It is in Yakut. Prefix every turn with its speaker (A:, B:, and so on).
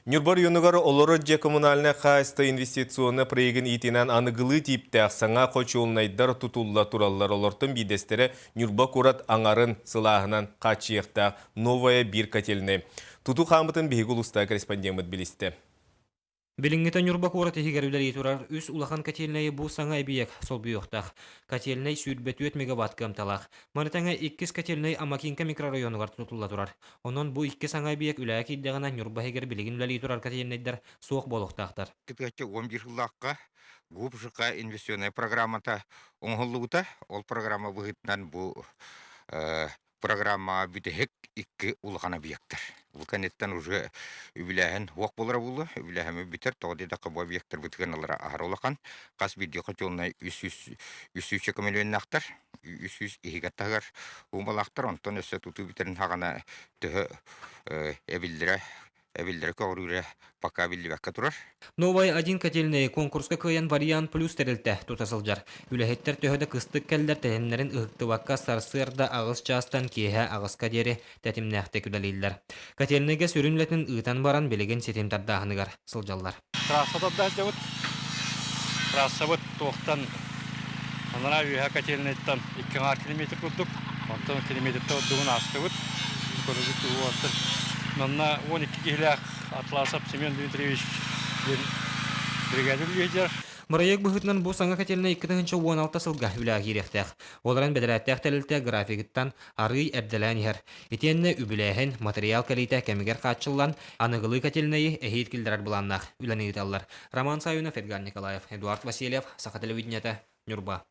A: Ньурба оройуонугар олорор дьиэ коммунальнай хаһаайыстыба инвестиционнай проегын иитинэн аныгылыы тииптээх саҥа хочуолунайдар тутулла тураллар. Олортон биирдэстэрэ Ньурба куорат аҥарын сылааһынан хааччыйыахтаах Новая биир котельнай. Тутуу хаамытын биһиги улуустааҕы корреспондеммыт билистэ.
B: Билиҥҥитэ Ньурба куорат иһигэр үлэлии турар үс улахан котельнайы бу саҥа эбийиэк солбуйуохтаах. Котельнай 24 мегаватт кыамталаах. Маны тэҥэ иккис котельнай Амакинка микрорайонугар тутулла турар. Онон бу икки саҥа эбийиэк үлэҕэ киирдэҕинэ Ньурба иһигэр билигин үлэлии турар котельнайдар суох буолуохтаахтар.
C: Кытыаччы 11 сыллаахха ГУП-ЖК инвестиционнай программата оҥоһуллубута. Ол программа быһыытынан бу программаҕа бүтэһик икки улахан объектар. Бу кэнниттэн уже үбүлээһин уох буолара буолуо. Үбүлээһими бүтэр. Тоҕо диэтэххэ бу объектарбытыгар ылара аһара улахан. Хас биирдии котельнай 300 300 миллионнаахтар. 300 иһигэр таһыгар уумалаахтар. Онтон өссө тутуу бүтэрин хаҕана төһө эбиллэрэ эбиллэрэ көҕүрүүрэ пока биллибэккэ турар.
B: Новай один котельнай конкурска кыайан Вариант Плюс тэрилтэ тута сылдьар. Үлэһиттэр төһө да кыстык кэллэр тэтимнэрин ыһыктыбакка сарсыарда аҕыс чаастан киэһэ аҕыска диэри тэтимнээхтик үлэлииллэр. Котельнайга сүрүн үлэтин ыытан баран билигин ситим тардааһыныгар сылдьаллар.
D: Трасса тарда сылдьабыт. Трассабыт туохтан анараа үөһэ котельнайтан икки аҥаар километр курдук. Онтон километртэн ордугун аастыбыт. Көрүбүт уоттан. Манна 12 киһилээх Атласов Семен Дмитриевич диэн бригадир үлэлиир.
B: Бырайыак быһыытынан бу саҥа котельнай 2016 сылга үлэҕэ киириэхтээх. Ол эрэн бэдэрээттээх тэрилтэ графигыттан арыый эрдэлээн иһэр. Итиэннэ үбүлээһин, матырыйаал кэлиитэ кэмигэр хааччыллан, аныгылыы котельнайы эһиил киллэрэр былааннаах үлэни ыыталлар. Роман Саввинов, Эдгар Николаев, Эдуард Васильев, Саха телевидениета, Ньурба.